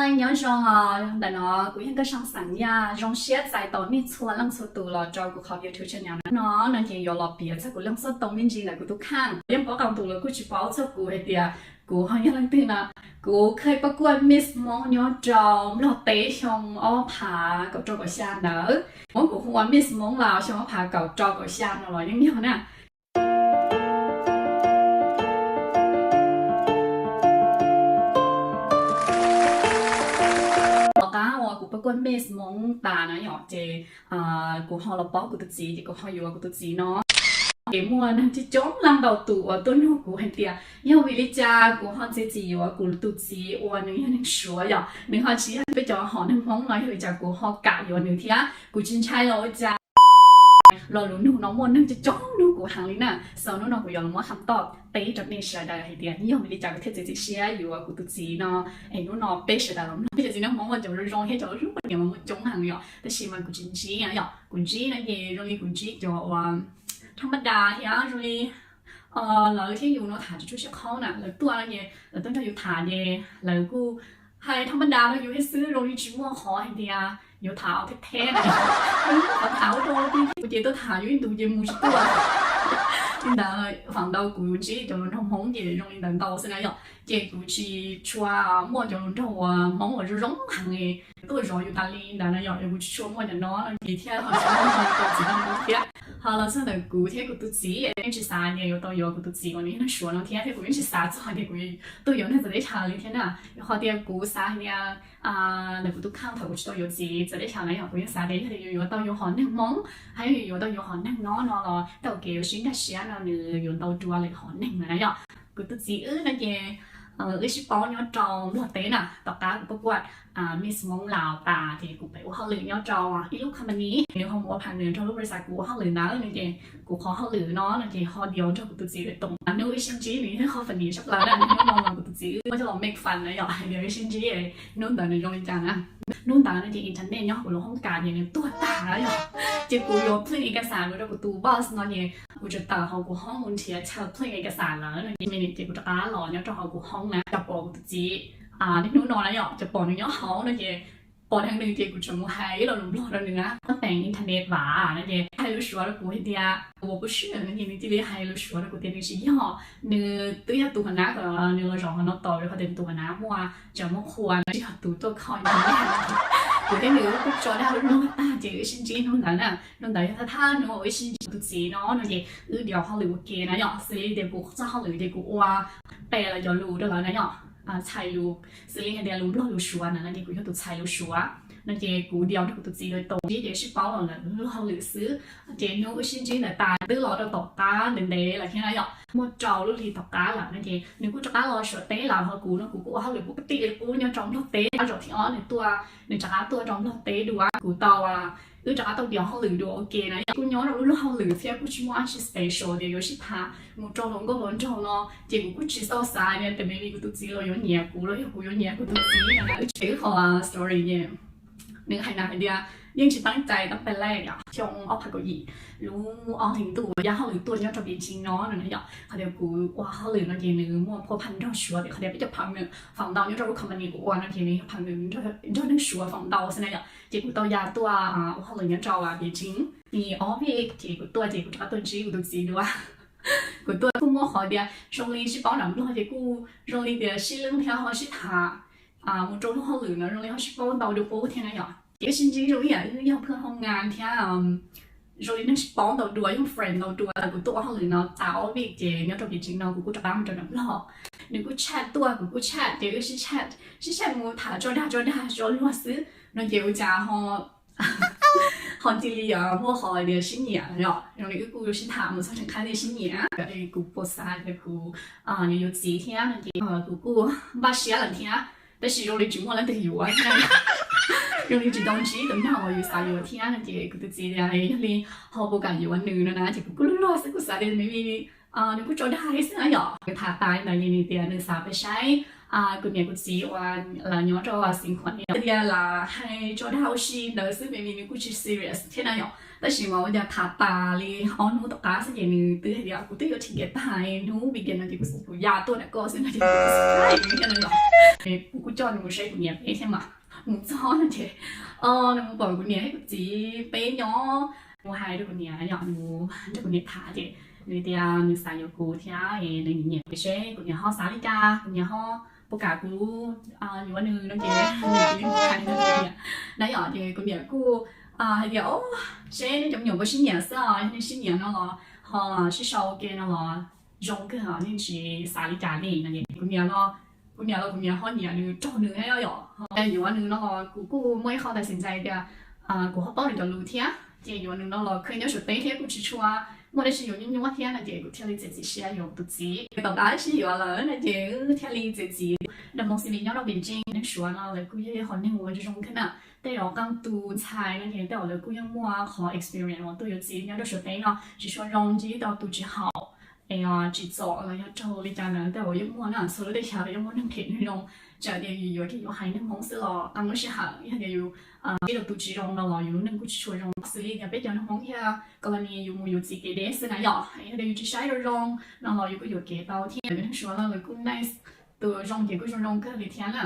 Nyob zoo os, ntawm no kuv yog Nkauj Zoo xeem Yaj, zoo siab txais tos nej txhua leej txhua tus los rau kuv qhov YouTube channel no. Hnub no no ces yuav los piav txog kuv leej xov tooj me ntsis ntawm kuv tus kheej. Yeej paub qee tus los kuj tsis paub txog kuv hais tias kuv ho yog leej twg no. Kuv kheej pab kuaj Miss Hmoob nyob rau Nplog teb xyoo ob phav kaum rau kaum xya ntawd. Muab kuv hu ua Miss Hmoob los xyoo ob phav kaum rau kaum xya no los yeej yog na. Tom qab uas kuv pab kuaj Miss Hmoob tas na yom, ces kuv ho los paub kuv tus txiv, ces kuv ho yuav kuv tus txiv no. Ces muaj neeg coob coob leej ntau tus uas tuaj nug kuv hais tias yog vim li cas kuv ho txiav txim yuav kuv tus txiv uas nws yog neeg Suav yom, nws ho tsis yog peb cov hom neeg Hmoob no, yog li cas kuv ho kam yuav nws thiab kuv tsis ntshai los ua cas. Lo lus nug no muaj neeg coob coob nug kuv heev li na. So hnub no kuv yuav los muab kham toj teb rau nej sawv daws hais tias yog vim li cas kuv thiaj txiav txim siab yuav kuv tus txiv no. Es hnub no peb sawv daws los mloog, peb cov txiv neej Hmoob mas cov zoo zoo thiab cov hlub niam mas muaj coob heev yom, tab sis mas kuv tsis ntsib na yom. Kuv ntsib no ces zoo li kuv ntsib cov uas thaj mab das thiab zoo li lawv thiab yus no tham tsis tshua sib qhaub na, lawv tuaj no ces lawv tuaj nrog yus tham ces lawv kuj hais thaj mab das rau yus thiab xwb, zoo li tsis muaj qhov hais tias yuav tham theb theb na. Qhov tham ua rau kuv ces tuaj tham yus ib ntus ces mus tsis tuaj. Li ntawd feem ntau kuv ntsib cov hluas nraug Hmoob ces zoo li ntawd ntau xwb na yom, ces kuv tsis tshua muaj cov hluas nraug uas Hmoob uas zoo zoo heev tuaj zov yus tas li ntawd na yom, kuv tsis tshua muaj cov no no ces thiaj ho tsis muaj tau txiv neej thiab. Ho los txog ntawm kuv thiab kuv tus txiv, yeej tsis xav tias yuav tau yuav kuv tus txiv uas nws yog neeg Suav no thiab, thiab kuv yeej tsis xav txog tias kuv tuaj yuav neeg txawv teb chaws li thiab na. Qhov tias kuv xav hais tias ntawm kuv tus kheej thaum kuv tsis tau yuav txiv txawv teb chaws na yom, kuv yeej xav tias yog tias yuav tau yuav hom neeg Hmoob, hais tias yuav tau yuav hom neeg no no los tau kev ua sib nkag siab no nws yuav ntau dua lwm hom neeg lawm na yom. Kuv tus txiv wb no ces wb sib paub nyob rau Nplog teb na, tom qab kuv pab kuaj Miss Hmoob Laus tas ces kuv pem ua hauj lwm nyob rau ib lub company, nws ho mus ua partner nrog lub pab xav kuv ua hauj lwm ntawd no ces kuv qhov hauj lwm no no ces ho ntiav nrog kuv tus txiv lawm toom. Hnub wb sib ntsib nws yog qhov funny tshaj plaws na, hnub no mas kuv tus txiv wb muab coj los make fun na yom, hais tias wb sib ntsib hnub ntawd nws zoo li cas na. Hnub ntawd no ces internet nyob kuv lub hoob kas ces nws tuag tag na yom, ces kuv yuav print ib kas xas mus rau kuv tus boss no ces kuv tseem tawm hauv kuv hoob mus nrhiav chaw print ib kas xas lawm no ces minute ces kuv rov qab los nyob rau hauv kuv hoob na, cov pom kuv tus txiv niaj hnub no na yom, cov pom nws nyob hauv no ces pom dheev nws ces kuv tseem mus hais ib lo lus Nplog rau nws na, muab teem internet vam no ces hais lus Suav rau kuv hais tias 我不是 no ces nws cia li hais lus Suav rau kuv tias nws tsis yog, nws twb yog tus hua nab kom nws los zov hauv no tau, rau qhov tias tus hua nab muaj tsam muaj qhua no tsis yog tus tuaj kho internet. Kuv thiab nws wb kuj tso dag lub luag tag ces wb sib ntsib hnub ntawd na. Hnub ntawd yog thawj thawj hnub wb sib ntsib tus txiv no no ces wb ntiav hauj lwm ua ke na yom, xws li tias kuv txoj hauj lwm ces kuv ua pes los cov lus rau lawv na yom, txhais lus xws li hais tias lus Nplog lus Suav ntawd no ces kuv yog tus txhais lus Suav no ces kuv ntiav nrog kuv tus txiv lawm toom ntsib ces sib paub los lawm lub hauj lwm xwb. Ces hnub wb sib ntsib ntawd tas twb los rau tom qab ntev ntev lawm thiab na yom, muaj rau lub hli tom qab lawm no ces nws kuj rov qab los Suav teb lawm, ho kuv no kuv kuj ua hauj lwm kuj pab tim li qub nyob rau Nplog teb, zaum thib ob nws tuaj, nws rov qab tuaj rau Nplog teb dua, kuv tau wb rov qab tau ntiav hauj lwm dua ua ke na yom. Kuj nyob rau lub luag hauj lwm thiab kuj tsis muaj dab tsi special tias yuav sib tham mus rau hluas nkauj hluas nraug no ces kuv kuj tsis tau xav tias maybe kuv tus txiv los yuav nyiam kuv los yog kuv yuav nyiam kuv tus txiv no na. Wb tseg wb qhov story ces nws hais na hais tias yeej tsis teeb cai teeb pes lej yom, xyoo ob phav kaum yim lub ob hlis ntuj ya hauj lwm tuaj nyob rau Beijing no no na yom, qhov tias kuv ua hauj lwm no ces nws muaj phua phaj nrog Suav tias qhov tias peb cov phaj nws foom ntau nyob rau lub company kuv ua no ces nws yog phaj nws nrog neeg Suav foom ntau xwb na yom. Ces kuv tau ya tuaj ua hauj lwm nyob rau Beijing li ob vij ces kuv tuaj ces kuv rov qab tuaj ntsib kuv tus txiv dua. Kuv tuaj kuj muaj qhov tias zoo li sib paub nram Nplog ces kuj zoo li tias sib leej thiab ho sib tham mus rau lub hauj lwm no zoo li ho sib paub ntau dua qub thiab na yom. Ces wb sib ntsib zoo ib yam wb yog phwj hoo nga thiab zoo li neeg sib paub ntau dua, yog friend ntau dua. Kuv tuaj ua hauj lwm no tas ob vij ces nyob rau Beijing no kuv kuj rov qab mus rau nram Nplog. Nws kuj chat tuaj kuv kuj chat ces wb sib chat, sib chat mus tham tso dag tso dag tso luag xwb no ces ua cas ho ho cia li muaj qhov tias sib nyiam yom, zoo li wb kuj sib tham mus txog rau qhab tias sib nyiam, kuv puas xav tias kuv yuav yuav txiv thiab no ces kuv kuj npaj siab lawm thiab, tab sis zoo li tsis muaj leej twg yuav thiab. Zoo li tsis tau ntsib tus neeg uas yus xav yuav thiab no ces kuv tus txiv tias yog li ho puas kam yuav nws no na ces kuv kuj luag luag xwb, kuv xav tias maybe nws kuj tso dag li xwb na yom. Nws tham tas ntawd ces nws tias nws xav pais saib kuv niam kuv txiv uas lawv nyob rau Xeev Khuam tias lam hais tso dag ua si ntawd xwb, maybe nws kuj tsis serious thiab na yom. Tab sis mas ua cas tham tas li ob hnub tom qab xwb ces nws twb hais tias kuv twb yuav thim kev tag, hnub weekend no ces kuv ya tuaj ntawm koj xwb no ces kuv kuj coj nws mus saib kuv niam peb thiab mas mus txog no ces nws mus pom kuv niam thiab kuv txiv peb nyob, mus hais rau kuv niam yom, nws nrog kuv niam tham ces nws tias nws xav yuav kuv thiab es nws nyiam nyiam kuv seb kuv niam ho xav li cas, kuv niam ho puas kam kuv yuav nws no ces nws kuj hais no kuv niam na yom, ces kuv niam kuj hais tias o, seb nej cov me nyuam puas sib nyiam xwb os, yog nej sib nyiam no los ho sib sau ua ke no los zoo kawg, nej tsis xav li cas li no ces kuv niam los kuv niam los kuv niam ho nyiam nws raug nws thiab yom, yuav nws no los kuv kuj muaj ib qho tas sim ntxais tias kuv ho paub nws cov lus thiab ces yuav nws no los khwv nyob Suav teb thiab kuj tsis tshua muaj dab tsi yuav nyuaj nyuaj thiab no ces kuv thiaj li txiav txim siab yuav tus txiv. Tom qab sib yuav lawm no ces thiaj li txiav txim. Nws mus xi li nyob rau Beijing, neeg Suav no lawv kuj yog ib qho neeg uas zoo kawg na. Tej zaum qee tus ntxhais no ces tej zaum lawv kuj yeej muaj qhov experience uas tuaj yuav txiv nyob rau Suav teb no tsis tshua zoo, ntsib tau tus tsis haum es tsis txom los yog raug li cas ntawd tej zaum yeej muaj na, txhua lub teb chaws yeej muaj neeg phem neeg zoo. Txawm tias yus yuav ces yuav hais neeg Hmoob xwb los qee lub sij hawm yog tias yus ntsib tau tus tsis zoo no los yus lub neej kuj tsis tshua zoo. Xws li tias peb cov neeg Hmoob thiab colony yus mus yuav txiv kev deb xwb na yom, yog tias yus tsis saib zoo zoo no los yus kuj yuam kev tau thiab. Neeg Suav no lawv kuj nice, tus zoo ces kuj zoo zoo kawg li thiab na.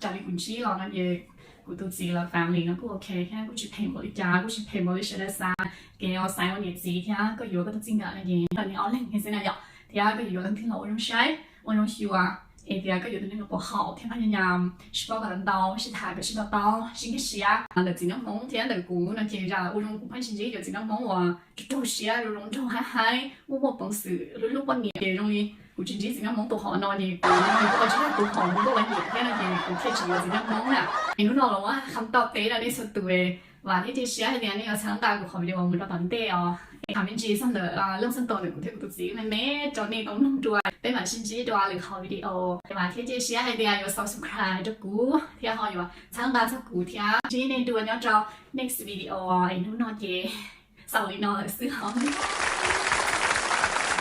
Raws li kuv ntsib los no ces kuv tus txiv lawv family no kuj ok thiab, kuj tsis phem npaum li cas, kuj tsis phem npaum li sawv daws xav. Kev xaiv ua niam txiv thiab koj yuav koj tus txij nkawm no ces koj niam ob leeg xwb na yom, thiab koj yuav yuav leej twg los ua zoo saib ua zoo xyuas es tias koj yuav tus neeg no puas haum thiab koj nyam sib paub kom tau ntau, sib tham kom sib tau taub, sib nkag siab. Ntawm txiv neej Hmoob thiab ntawm kuv no ces zam ua zoo kuv pheej tsis ntsib yuav txiv neej Hmoob uas raug siab zoo zoo nraug haib haib muaj muaj peev xwm hlub hlub poj niam ces zoo li kuv tsis ntsib txiv neej Hmoob tus hom no ces kuv kuj tsis yog tus hom kuv nkauj los nyiam thiab no ces kuv thiaj tsis yuav txiv neej Hmoob na. Es hnub no los muab qhia tau peb rau nej txhua tus, vam thiab cia siab hais tias nej yuav txhawb nqa kuv qhov video mus rau tom ntej os. Es thov me ntsis txog ntawm Looj Xeeb Toos ntawm kuv thiab kuv tus txiv me me rau nej tau mloog dua, peb mam sib ntsib dua lwm qhov video. Es vam thiab cia siab hais tias yuav subscribe rau kuv thiab ho yuav txhawb nqa txog kuv thiab. Ntsib nej dua nyob rau next video, es hnub no ces xaus li no lawm xwb os.